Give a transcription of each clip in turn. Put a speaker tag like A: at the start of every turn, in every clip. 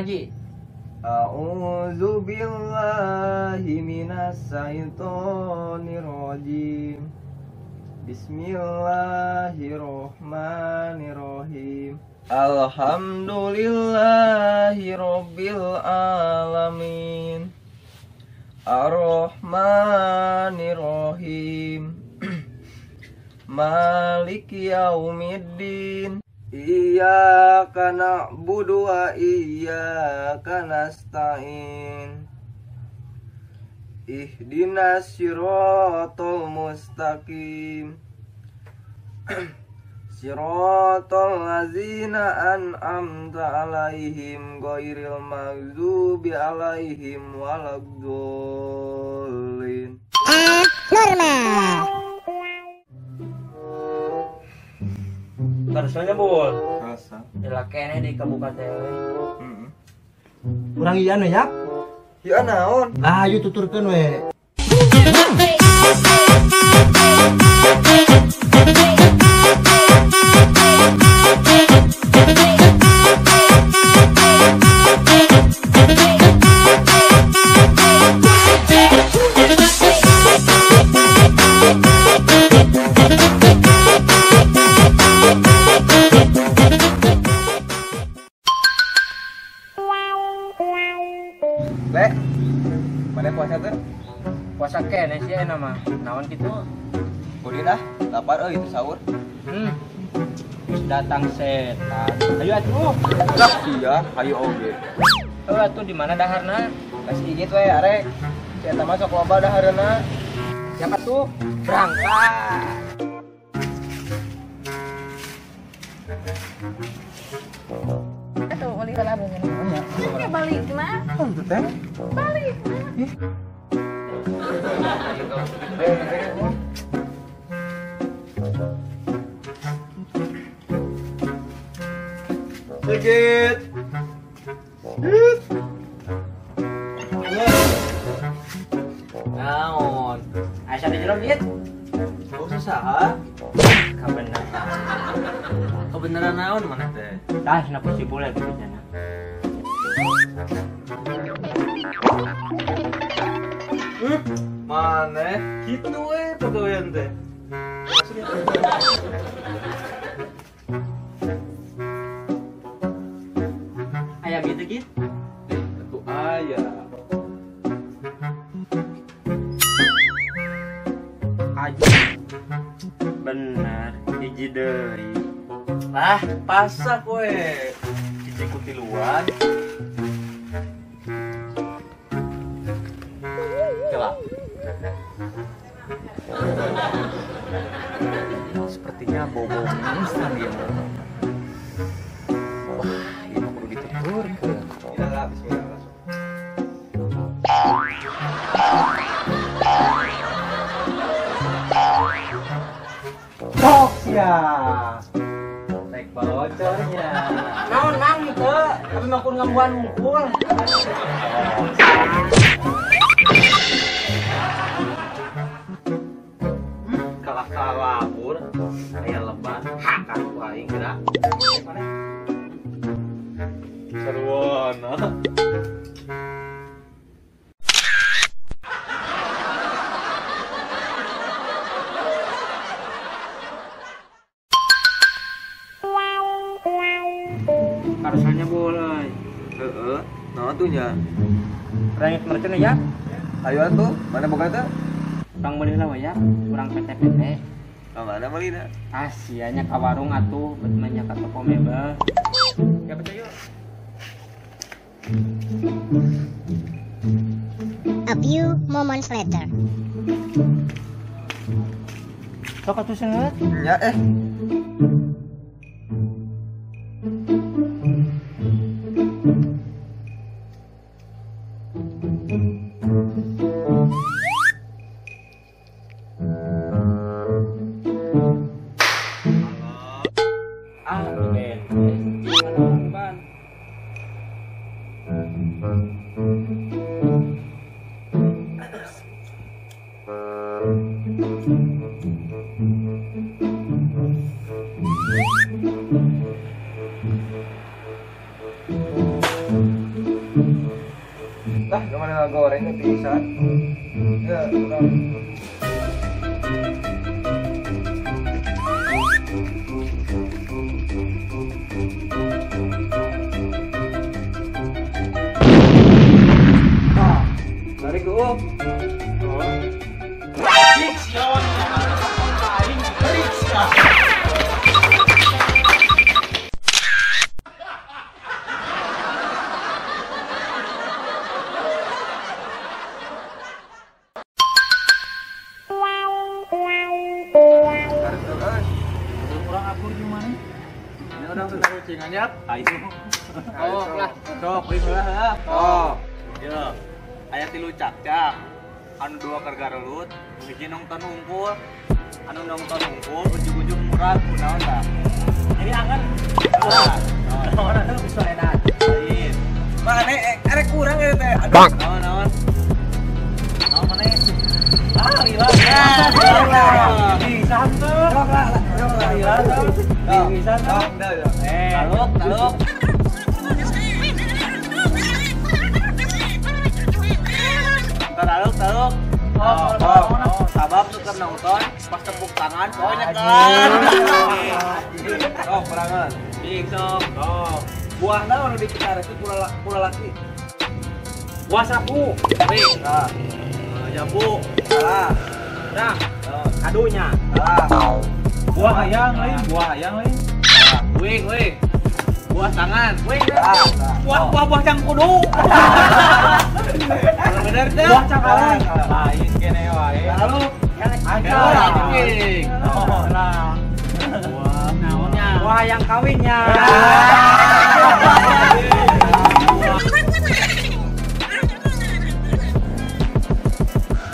A: Ngaji.
B: A'udzu billahi minasy syaithanir rajim. Bismillahirrahmanirrahim. Alhamdulillahi rabbil alamin. Arrahmanirrahim. Maliki yaumiddin. Iyyaka na'budu wa iyyaka nasta'in. Ihdinas siratal mustaqim. Siratal ladzina an'amta 'alaihim ghairil maghdubi 'alaihim waladdallin.
C: Normal.
D: Karsonya bol.
B: Karsa.
D: Jelas kene di kabupaten.
B: Heeh.
E: Urang ieu anu ya?
B: Ieu naon?
E: Lah ayo tuturkeun we.
B: Le, mana puasa tuh?
A: Puasa kene sih enak mah. Naon kitu?
B: Kudu dah, lapar euy itu sahur.
A: Terus datang setan. Ayo atuh.
B: Lah iya, ayo oge.
A: Heuh atuh di mana daharna?
B: Kasih gigit we arek. Si eta mah sok loba dahareuna.
A: Siapa tuh? Berangkat.
F: Atuh uli heula beungeun. Ya balik mah.
B: Tuh teh.
F: Balik mah.
B: Sigit.
A: Naon? Aisyah di jero git.
B: Oh saha?
A: Kabeneran.
D: Kebenaran naon mana teh?
A: Tah cenah si boleh gitu cenah.
D: Mana? Kitu we pagawean teh.
A: Aya gitu git?
D: Tentu aya.
A: Aja. Benar, hiji deui.
D: Lah, pasak we. Hiji ku tiluan. Coba. Sepertinya bobo instan dia. Wah, ini mah kudu dituturkeun.
B: Bismillah, bismillah.
D: Tok ya. Naik bocornya.
A: Naon mang teu, tapi mah kun ngambuan hungkul.
D: Kalah kalabur, aya lebat, hak ku aing geura. Sarwana.
A: Karsanya boleh.
B: Heeh, naon tuh nya?
A: Rangit mercon ya?
B: Ayo atuh, mana boga teh?
A: Urang meuli lah we ya, urang PT-PT.
B: Ka mana meulina?
A: Ah, sianya ka warung atuh, bet mah nya ka toko mebel. Ya percaya.
C: A few moments later.
A: Sok atuh seungeut.
B: Nya eh.
A: Ah, ben. Mana ban?
B: Goreng pisan. Ya, urang. Nah, tarik up.
D: Oh, lah, sok lah. Oh. Ya. Aya tilu cakcak. Anu dua keur garelut, hiji nongton unggul. Anu nongton unggul ujug-ujug murag kunaon tah. Jadi angan. Naon atuh bisa edan. Lain.
B: Mane arek kurang eta teh.
D: Naon naon. Naon maneh? Ah, lila. Bisa tuh.
B: Rok lah, rok lah.
D: Lila tuh. Bisa tuh. Eh, taluk, taluk. Taluk, taluk. Oh, oh, sabab tuh keur nonton pas tepuk tangan pokoknya kan.
B: Oh, perangan.
D: Bing sok. Oh.
B: Buah naon nu dicitares itu pula laki.
D: Buah sapu. Wing.
B: Nah.
D: Jambu.
B: Salah.
D: Nah, kadunya.
B: Salah.
D: Buah hayang lain, buah hayang lain. Wing, wing. Buah tangan. Wing. Buah buah buah cangkudu. Bener teh. Buah cangkaleng. Lain kene wae.
B: Lalu
D: anjing. Oh, lah. Buah naonnya?
A: Buah yang kawinnya.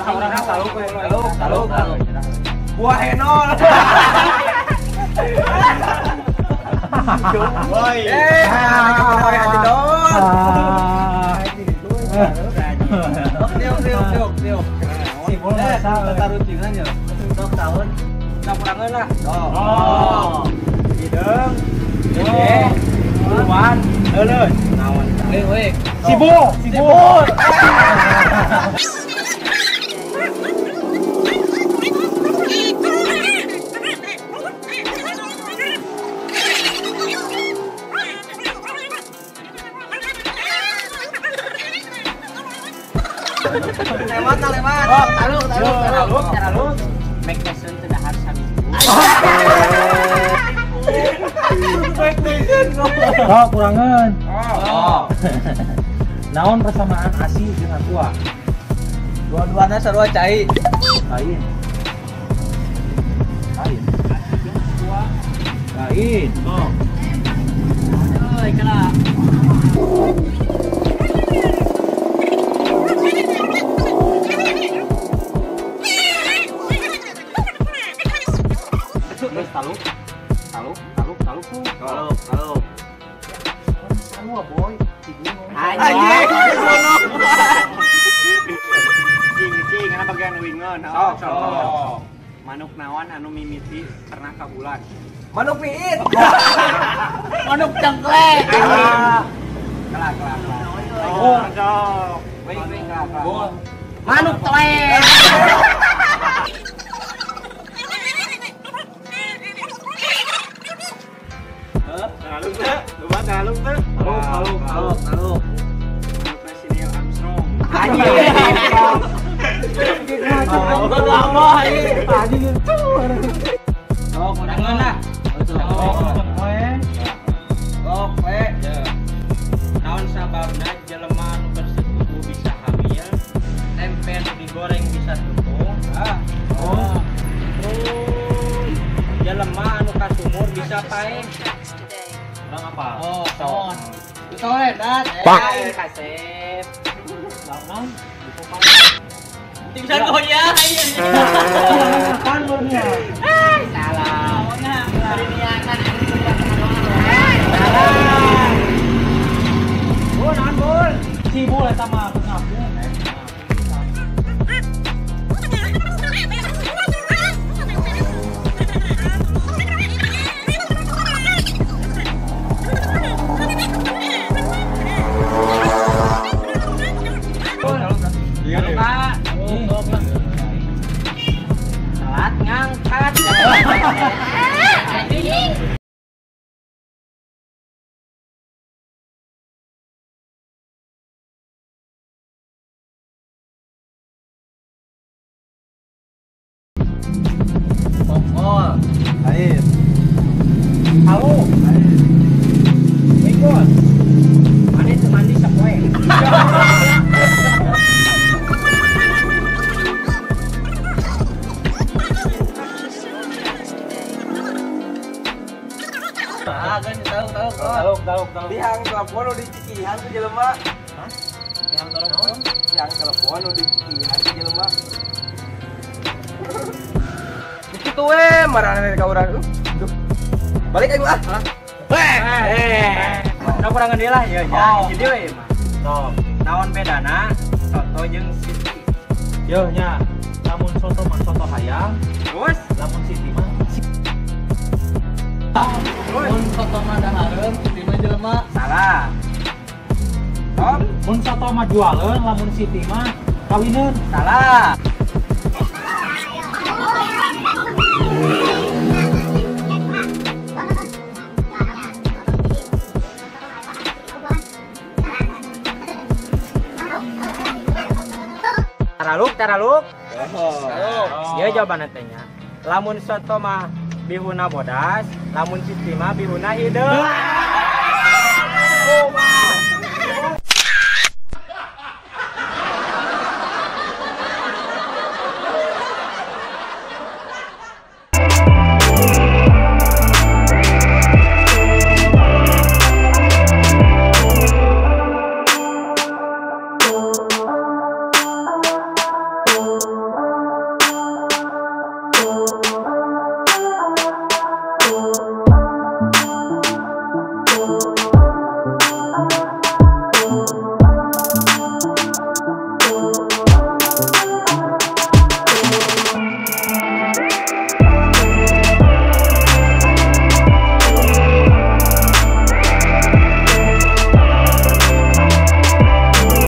D: Lah orangnya taluk,
B: taluk, taluk, taluk. Buah henol. Woi. Eh, hati don. Oke, oke, oke, oke.
E: Si bola masa
B: tarucingan ya. Sok tahun. Sok kurangan lah.
D: Oh.
A: Hidung. Gede. Buruan. Heuleun. Naon?
B: Weh, weh.
E: Sibul, sibul.
B: Lewat, lewat. Oh, taluk, taluk, taluk,
A: taluk. Mike Tyson tidak harus habis.
B: Mike Tyson.
E: Oh, kurangan.
B: Oh.
E: Naon persamaan asi dengan tua?
B: Dua-duanya sarua cai.
E: Lain. Lain. Lain.
D: Oh.
A: Oi, kena.
D: Terus taluk, taluk, taluk, taluk, taluk, taluk.
E: Semua boy,
B: anjing.
A: Cing, cing, karena bagian wingon.
D: Sok, sok.
A: Manuk nawan anu mimiti pernah ka bulan.
B: Manuk piit.
A: Manuk cengklek.
B: Kelah, kelah, kelah.
D: Oh, sok.
B: Wing, wing, kelah, kelah.
A: Manuk telek.
D: Taluk teh, lupa taluk teh. Taluk, taluk, taluk, taluk.
A: Presiden Armstrong.
B: Anjing.
E: Anjing.
A: Oh, kurangan lah.
B: Oh, we.
A: Naon sababna jelema nu bersekutu bisa hamil, tempe nu digoreng bisa tutung.
B: Ah.
A: Oh. Terus jelema anu kasumur bisa paeh.
D: Orang apa?
A: Oh, son.
B: Soe, dat.
A: Lain kasep.
E: Naon?
D: Bisa goyah.
E: Kan goyah.
A: Salah. Periniatan salah.
E: Bul, naon bul? Si bul eta mah ngaku.
A: Kak. Telat ngangkat.
D: Pokol.
B: Lain.
E: Halo. Ikut.
A: Mandi teu mandi sapoe.
D: Ah, kan tahu tahu.
E: Tahu tahu tahu.
B: Tihang telepon nu dicikihan ku jelema.
E: Hah? Tihang telepon?
B: Tihang telepon nu dicikihan ku jelema. Kitu we marana ka urang. Duh. Balik aing ah.
A: Weh. Udah kurang deui lah ya nya. Jadi we mah. Tuh, naon bedana soto jeung siti?
E: Yo nya, lamun soto mah soto hayam,
A: terus
E: lamun siti mah
D: mun soto mah dahareun, siti mah jelema.
A: Salah. Tom,
E: mun soto mah jualeun, lamun siti mah kawineun.
A: Salah. Taraluk, taraluk. Oh. Ya jawaban teh nya. Lamun soto mah bihuna bodas, lamun siti mah bihuna hideung. Oh,